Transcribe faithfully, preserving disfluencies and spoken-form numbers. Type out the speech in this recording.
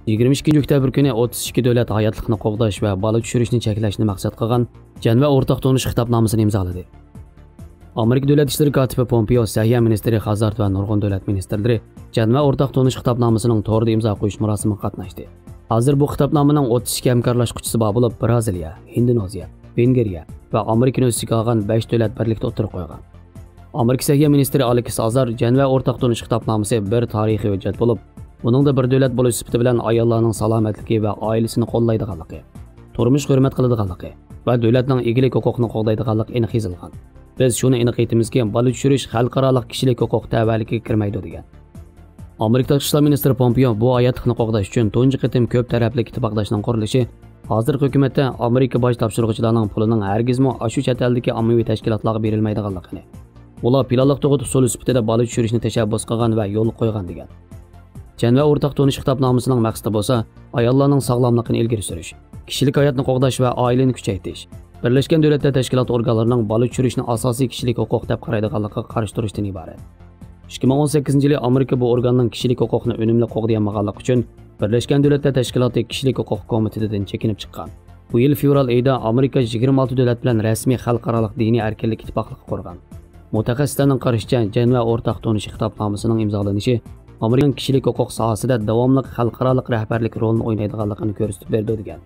يىگىرمە ئىككىنچى ئۆكتەبىر كۈنى ئوتتۇز ئىككى دۆلەت ھاياتلىقنى قوغداش ۋە بالا چۈشۈرۈشنى چەكلەشنى مەقسەت قىلغان جەنۋە ئورتاق تونۇش خىتابنامىسىنى ئىمزالىدى. ئامېرىكا دۆلەت ئىشلىرى كاتىپى پومپېئو سەھىيە مىنىستىرى خازارت ۋە نۇرغۇن دۆلەت مىنىستىرلىرى جەنۋە ئورتاق تونۇش خىتابنامىسىنىڭ توردا ئىمزا قويۇش مۇراسىمىغا قاتناشتى. ھازىر بۇ خىتابنامىنىڭ ئوتتۇز ئىككى ھەمكارلاشقۇچىسى بار بولۇپ، بىرازىلىيە، ھىندونېزىيە، ۋېنگرىيە ۋە ئامېرىكىنى ئۆز ئىچىگە ئالغان بەش دۆلەت بىرلىكتە ئوتتۇرىغا قويغان. ئامېرىكا سەھىيە مىنىستىرى ئالېكس ئازار جەنۋە ئورتاق تونۇش خىتابنامىسى بىر تارىخىي ھۆججەت بولۇپ، ئۇنىڭدا بىر دۆلەت بولۇش سۈپىتى بىلەن ئاياللارنىڭ سالامەتلىكى ۋە ئائىلىسىنى قوللايدىغانلىقى، تۇرمۇشقا ھۆرمەت قىلىدىغانلىقى ۋە دۆلەتنىڭ ئىگىلىك ھوقۇقىنى قوغدايدىغانلىقى ئېنىق يېزىلغان. بىز شۇنى ئېنىق ئېيتىمىزكى، بالا چۈشۈرۈش خەلقئارالىق كىشىلىك ھوقۇق تەۋەلىكىگە كىرمەيدۇ، دېگەن. ئامېرىكا تاشقى ئىشلار مىنىستىرى پومپېئو بۇ ھاياتلىقنى قوغداش ئۈچۈن تۇنجى قېتىم كۆپ تەرەپلىك ئىتتىپاقداشنىڭ قۇرۇلۇشى ھازىرقى ھۆكۈمەتتە ئامېرىكا باج تاپشۇرغۇچىلارنىڭ پۇلىنىڭ ھەرگىزمۇ ئاشۇ چەت ئەلدىكى ئاممىۋى تەشكىلاتلارغا بېرىلمەيدىغانلىقىنى، ئۇلار پىلانلىق تۇغۇت ئۇسۇلى سۈپىتىدە بالا چۈشۈرۈشنى تەشەببۇس قىلغان ۋە يولغا قويغان، دېگەن. جەنۋە ئورتاق تونۇش خىتابنامىسىنىڭ مەقسىتى بولسا ئاياللارنىڭ ساغلاملىقىنى ئىلگىرى سۈرۈش، كىشىلىك ھاياتنى قوغداش ۋە ئائىلىنى كۈچەيتىش، بىرلەشكەن دۆلەتلەر تەشكىلاتى ئورگانلىرىنىڭ بالا چۈشۈرۈشنى ئاساسىي كىشىلىك ھوقۇق دەپ قارايدىغانلىقىغا قارشى تۇرۇشتىن ئىبارەت. ئىككى مىڭ ئون سەككىزىنچى يىلى ئامېرىكا بۇ ئورگاننىڭ كىشىلىك ھوقۇقنى ئۈنۈملۈك قوغدىيالمىغانلىقى ئۈچۈن بىرلەشكەن دۆلەتلەر تەشكىلاتى كىشىلىك ھوقۇق كومىتېتىدىن چېكىنىپ چىققان. بۇ يىل فېۋرال ئېيىدا ئامېرىكا يىگىرمە ئالتە دۆلەت بىلەن رەسمىي خەلقئارالىق دىنىي ئەركىنلىك ئىتتىپاقلىقى قۇرغان. مۇتەخەسسىسلەرنىڭ قارىشىچە، جەنۋە ئورتاق تونۇشى خىتابنامىسىنىڭ ئىمزالىنىشى ئامېرىكىنىڭ كىشىلىك ھوقۇق ساھەسىدە داۋاملىق خەلقئارالىق رەھبەرلىك رولىنى ئوينايدىغانلىقىنى كۆرسىتىپ بېرىدۇ، دېگەن.